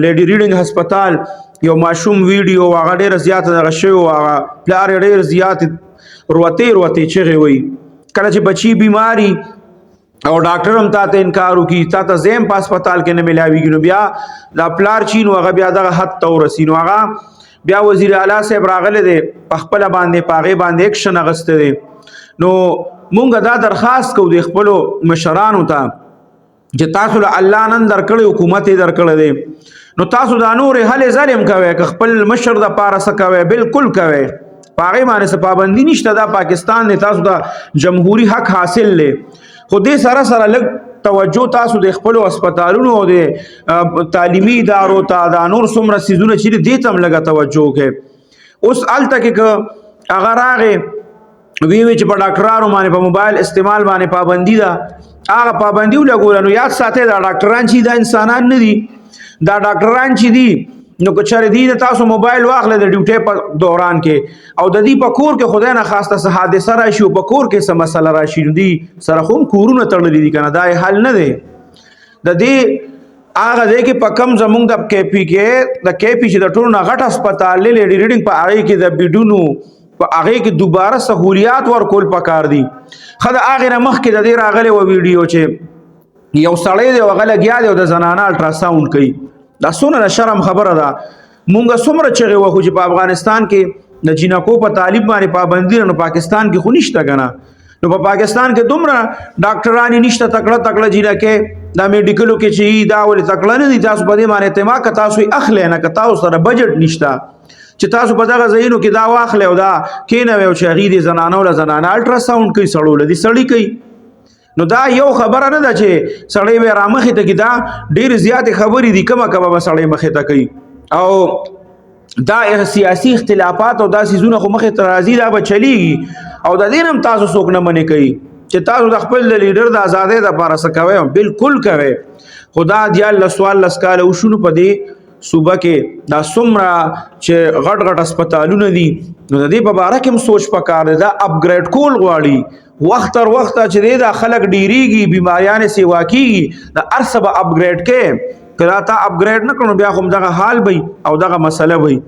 لیډي ریډینګ هسپتال یو ماشوم ویډیو هغه ډیره زیاته دغه شوی و، هغه پلار یې ډیر زیات روته روته چغې وي. کله چې بچی بیماری او ډاکټر هم تا ته انکار وکي، تا ته زیم په هسپتال کې نه ملاویږي، نو بیا دا پلار چین هغه بیا دغه حد ته ورسي. نو هغه بیا وزیر اعلی صاحب راغلی دی، په خپله باندې په هغې باندې اکشن اخیستی دی. نو مونږ دا درخواست کوو د خپلو مشرانو ته چې تاسو له الله نن درکړی حکومت یې درکړی دی، نو تاسو دا نورې هلې ځلې هم کوئ، که خپل مشر د پاره څه کوئ بالکل کوئ، په هغې باندې څه پابندي نشته. دا پاکستان دی، تاسو ته جمهوري حق حاصل دی، خو دې سره سره لږ توجه تاسو د خپلو هسپتالونو او د تعلیمي ادارو ته، دا نور څومره څیزونه چې دي دې ته هم لږه توجه وکړئ. اوس هلته کې که هغه راغی وی وی چې په ډاکټرانو باندې په موبایل استعمال باندې پابندي ده، هغه پابندي ولګوله، نو یاد ساتئ دا ډاکټران چې دا انسانان نه دي. دا ډاکټران چې دي، نو که چېرې دی تاسو موبایل واخلئ د ډیوټۍ په دوران کې او د دې په کور کې خدای نه خواسته څه حادثه راشي او په کور کې څه مسله راشي، نو دی سره خو هم کورونه تړلي دي که نه؟ دا یې حل نه دی. د دې هغه ځای کې په کم زمونږ د کې پی کې د کې پی چې د ټولو نه غټ هسپتال دی لیډي ریډینګ، په هغې کې د بیډونو په هغې کې دوباره سهولیات ورکول پکار دي. ښه د هغې نه مخکې د دې راغلی وه ویډیو چې یو سړی دی او هغه لګیا دی او د زنانه الټراساوند کوي. دا څونه د شرم خبره ده. مونږ څومره چغې وهو چې په افغانستان کې د جینکو په تعلیم باندې پابندي ده، نو پاکستان کې خو نشته که نه؟ نو په پاکستان کې دومره ډاکټرانې نشته تکړه تکړه جینکې دا میډیکلو کې چې دا ولې تکړه نه دي؟ تاسو په دې باندې اعتماد که تاسو یې اخلئ نه، که تاسو سره بجټ نشته چې تاسو په دغه ځایونو کې دا واخلئ او دا کینوئ او چې هغې دې زنانو له زنانه الټراساوند کوي، سړو له دې سړي کوي. نو دا یو خبره نه ده چې سړی به رامخې ته کړي، دا ډېرې زیاتې خبرې دي، کومه کومه به سړی مخې ته کوي. او دا سیاسي اختلافات او دا څیزونه خو مخې ته راځي، دا به چلیږي او د دې نه هم تاسو څوک نه منې کوي چې تاسو د خپل لیډر د ازادۍ دپاره څه کوئ، بالکل کوئ. خو دا 13 14 کاله وشو، نو په دې صوبه کې دا څومره چې غټ غټ هسپتالونه دي، نو د دې په باره کې هم سوچ پکار دی. دا اپګریډ کول غواړي وخت تر وخته چې دی دا خلک ډیریږي، بیماریانې سیوا کیږي، دا هر څه به اپګریډ کې. که دا تا اپګریډ نه کړو، بیا خو هم دغه حال به او دغه مسله وي.